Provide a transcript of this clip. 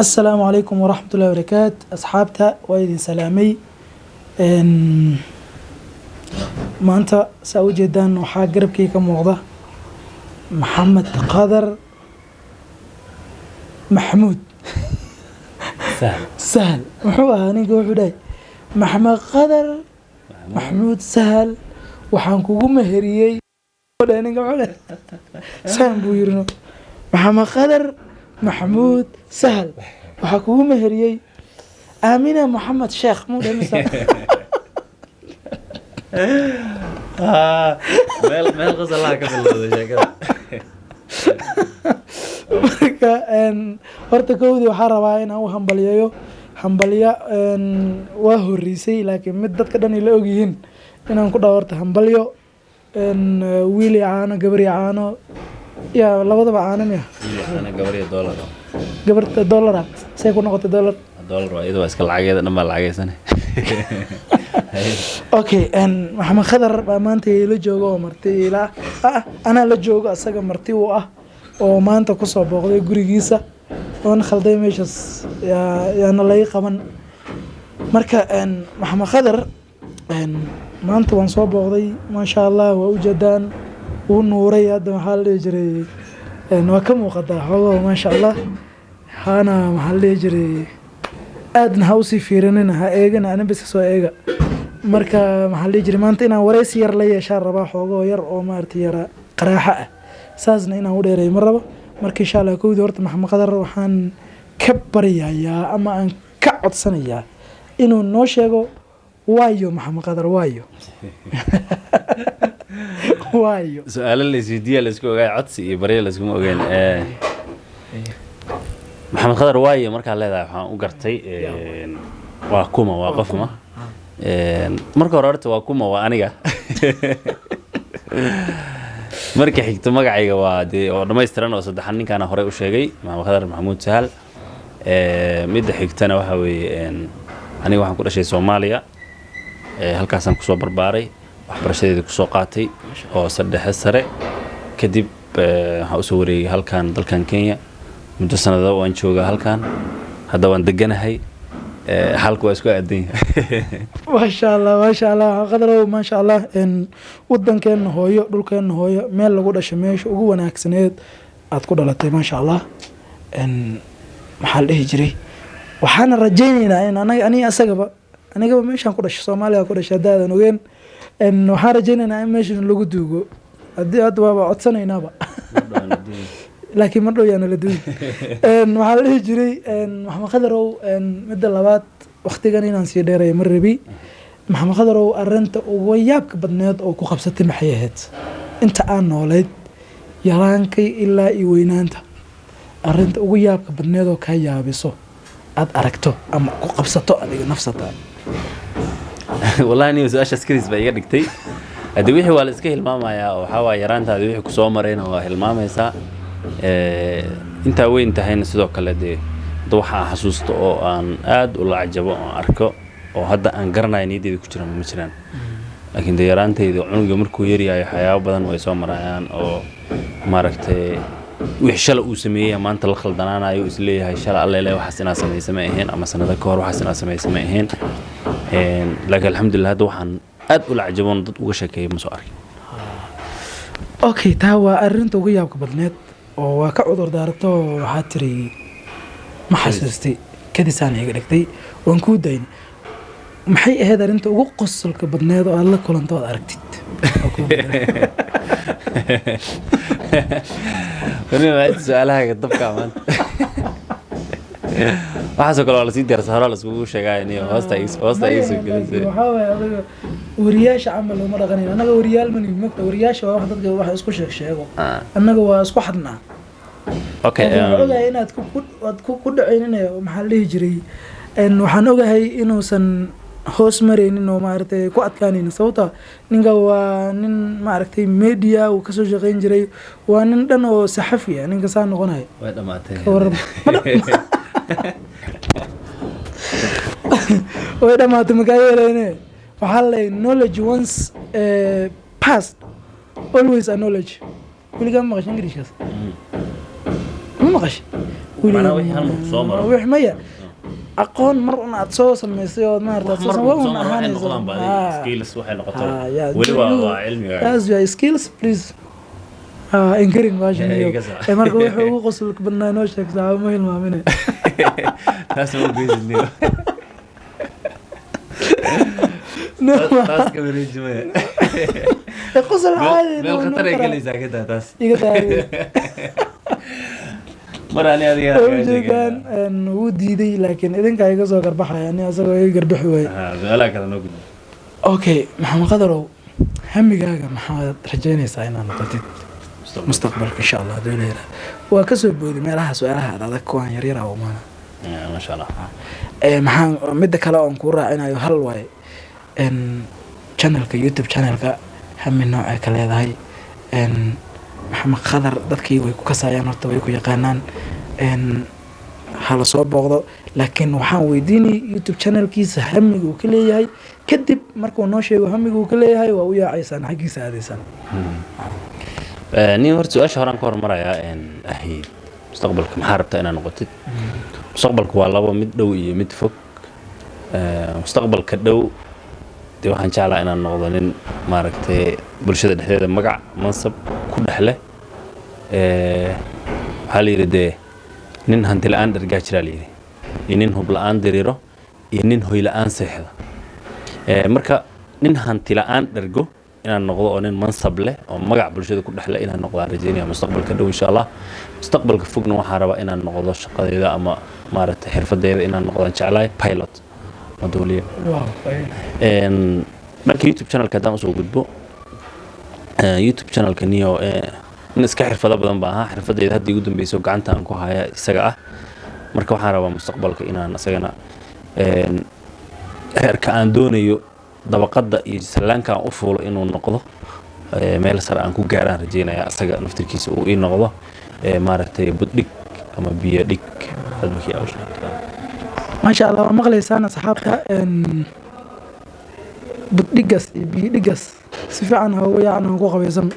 Asalaamu calaykum waraxmatullahi wabarakaat. Asxaabta, waa idin salaamay. Maanta saa u jeedaan waxaa garabkay ka muuqda Maxamed Qadar Maxamuud Sahal. Sahal muxuu ahaa ninka? Wuxuu dhahay Maxamed Qadar Maxamuud Sahal, waxaan kugu meheriyey. Dhahay ninka, muxuu dhahay? Sahal buu yiri. No, Maxamed Qadar Maxamuud Sahal, waxaa kugu meheriyey Aamina Maxamed Sheekh, muu dhahay mise? Meel qosolaha ka bilowday sheekada. Marka horta kowdii waxaa rabaa inaan u hambaliyeeyo. Hambalya waa horeysay, laakiin mid dadka dhan ay la ogyihiin inaan ku dhaho horta hambalyo. Wiil iyo caano, gabar iyo caano, ya labadaba caano miya? Ana gabar iyo dollar. Gabarta dollara say ku noqotay dollar? Dollar waa iyada, waa iska lacageeda dhan baa lacageysane. Okay, Maxamed Khadar baa maanta ila jooga oo marti ila ah. Anaa la joogo, asaga marti uu ah oo maanta kusoo booqday gurigiisa oon khalday meeshaas yaana laga qaban. Marka Maxamed Khadar maanta waan soo booqday, maasha Allah, waa ujeedaan, wuu nuuray hadda. Maxaa la dhihi jiray, waa ka muuqataa xoogaha, maasha Allah. Hana maxaa la dhihi jiray, aadna ha usii fiirinina, ha eegina, ana bes soo eega. Marka maxaa la dhihi jiray, maanta inaan wareysi yar la yeeshaan rabaa, xoogoo yar oo maaragtay yara qaraaxo ah, saasna inaan u dheereeyo ma rabo. Marka insha Allah kowdii horta Maxamed Qadar waxaan ka baryayaa ama aan ka codsanayaa inuu noo sheego waayo Maxamed Qadar, waayo waayo. Su-aalo la isweydiiya la isku ogaay, codsi iyo baryo la iskuma ogeyn. Maxamed Khadar waayo markaa leedahay, waxaan u gartay waa kuma, waa qofma. Marka hore horta waa kuma? Waa aniga. Marka xigto magacayga waa dee oo dhammaystiran oo saddexan ninkaana horey u sheegay, Maxamed Khadar Maxamuud Sahal. Midda xigtana waxaa weeye, aniga waxaan ku dhashay Soomaaliya. Halkaasaan kusoo barbaaray, waxbarashadeeda kusoo qaatay oo saddexe sare. Kadib waxaan usoo wareegay halkan dalkan Kenya. Muddo sanado waan joogaa halkan, hadda waan deganahay. Xaalku waa isku aadan yahay. Maasha Allah, maasha Allah, Qadarow, maasha Allah. Wadankeena hooyo, dhulkeena hooyo, meel lagu dhashay meesha ugu wanaagsaneed aad ku dhalatay, maasha Allah. Maxaa la dhihi jiray, waxaana rajayneynaa in anaga, aniga asagaba, anigaba meeshaan ku dhashay, Soomaaliya ku dhashay, haddaadan ogeen. Waxaan rajayneynaa in meeshan lagu duugo haddii hadda waaba codsanaynaaba, laakiin ma dhow yaana la duugi. Waxaa la dhihi jiray, Maxamed Khadarow, midda labaad, waktigan inaan sii dheerayo ma rabi. Maxamed Khadarow, arinta ugu yaabka badneed oo ku qabsatay maxay ahayd inta aan noolayd, yaraankay ilaa iyo weynaanta? Arinta ugu yaabka badneed oo kaa yaabiso aad aragto ama ku qabsato adiga nafsata? Wallahi niyo, su-aashaas kadis baa iga dhigtay. Hadde wixii waa la iska hilmaamayaa oo waxaa waaye yaraantaadi wixii kusoo marayna waa hilmaamaysaa. Intaa weyn tahayna sidoo kale. Dee hadda waxa aan xasuusto oo aan aad ula cajabo oo arko oo hadda aan garanayo niyaddeyda ku jiraan ma jiraan. Laakiin dee yaraantayda, cunuga markuu yaryahay waxyaabo badan way soo marayaan oo maaragtay wixii shala uu sameeyey maanta la khaldanaanayo, isleeyahay shala allele waxaas inaad samaysa ma ahayn, ama sanado ka hor waxaas inaad samaysa ma ahayn. Laakiin alxamdulilah, hadda waxaan aad ula cajaboon dad uga sheekeeya ma soo arkin. Okay, taa waa arinta ugu yaabka badneed oo waa ka cudur daarto, waxaa tiri ma xasuustay, kadisaan iga dhigtay, waan kuu daynay. Maxay ahayd arrinta ugu qosolka badneed oo aad la kulanto ood aragtid? Oo kuu beddelay? Weli waa su-aalahaaga dabka maanta. Waxaasoo kale waa lasii diyaarsa, horaa laskugu sheegaayo niyo, hoosta iga soo gelisay. Waxaa waaye adiga wariyaasha camal uma dhaqanayn. Annaga wariyaal mani mogta, wariyaasha waa wax dadka wax isku sheeg sheego. Annaga waa isku xadnaa. Waxaan ogahay inaad aad ku dhacaynin. Maxaa la dhihi jiray, waxaan ogahay inuusan hoos maraynin oo maaragtay ku adkaanaynin, sababta ninka waa nin maaragtay media uu kasoo shaqeyn jiray, waa nin dhan oo saxafi ah ninka saa noqonayo. Way dhamaatay. Ka waran? Way dhamaatay, makaa yeeleyne. Waxaa la leeyahay knowledge once past, always a knowledge. Weligaa ma maqashay Englishkaas? Ma maqashay? Macnaha wixii hal mar ku soo maro. Wix maya, aqoon mar un aad soo samaysay oo maarata wax mar waa ku soo un maro waxay ahaanaysa. Noqdaan ba adiga skills waxay noqoto. Ah, yeah. Weli waa cilmiga. That's your skills, please. Ah, encouraging baashan Eh, iyo iga sax. Marka wuxuu ugu qosolka badnaa noo sheeg, saxaabo, ma hilmaamine. Taas ma geysidniyo. No, taas ka wareejimaya. Qosol caadi meel khatar ay gelaysaa ka taa taas. Iga daayay. Mar ani adiga Way ujeedaan, wuu diiday, laakiin idinkaa iga soo garbaxaya, ani asagoo iga garbixi waayey. Su-aalaha kale noo gudbi. Okay, Maxamed Qadarow, hamigaaga maxaad rajaynaysaa inaad noqotid mustaqbalka, insha Allah, haduu leeyahay? Waa kasoo boodi meelaha su-aalaha ad adag, kuwaan yaryar ah umaana. Maasha Allah. Maxaan midda kale oon kuu raacinayo hal waaye. Channelka, YouTube channelka, hami noocay ka leedahay? Maxamed Khadar dadkii way ku kasayaan, horta way ku yaqaanaan, hala soo booqdo, laakiin waxaan weydiinayay YouTube channelkiisa hamiga uu ka leeyahay. Kadib markuu noo sheego hamiga uu ka leeyahay, waa u yaacaysaan, xaggiisa aadaysaan. Nin horta su-aasha horaan ka hormarayaa ahayd mustaqbalka maxaa rabtaa inaad noqotid. Mustaqbalku waa labo, mid dhow iyo mid fog. Mustaqbalka dhow dee waxaan jeclaa inaan noqdo nin maaragtay bulshada dhexdeeda magac mansab ku dhex leh. Waxaa la yidhi dee nin hanti la-aan dhargaa jiraa la yidhi, iyo nin hub la-aan diriiro, iyo nin hoy la-aan seexda. Marka nin hanti la-aan dhargo inaan noqdo oo nin mansab leh oo magac bulshada ku dhexle inaan noqdo aan rajeynaya mustaqbalka dhow, insha Allah. Mustaqbalka fogna waxaan rabaa inaan noqdo shaqadeyda ama maaragtay xirfadeyda inaan noqdo aan jeclahay pilot, maduuliye. Dhanka YouTube channelka haddaan usoo gudbo, YouTube channelka niyo nin iska xirfado badan baa ahaa. Xirfadeyda hadda igu dambeyso gacanta aan ku haya isaga ah. Marka waxaan rabaa mustaqbalka inaan isagana heerka aan doonayo, dabaqadda iyo sallaanka aan u fuulo inuu noqdo meel sare aan ku gaaraan rajeynaya, isaga naftirkiisa uu ii noqdo maaragtay buddhig ama biyo dhig hadba kii aa u sheegtaa. Maasha Allah, waa maqlaysaan asxaabta. Buddhigas iyo biyo dhigas si fiican ha ugu yaacan, aan ku qabaysan.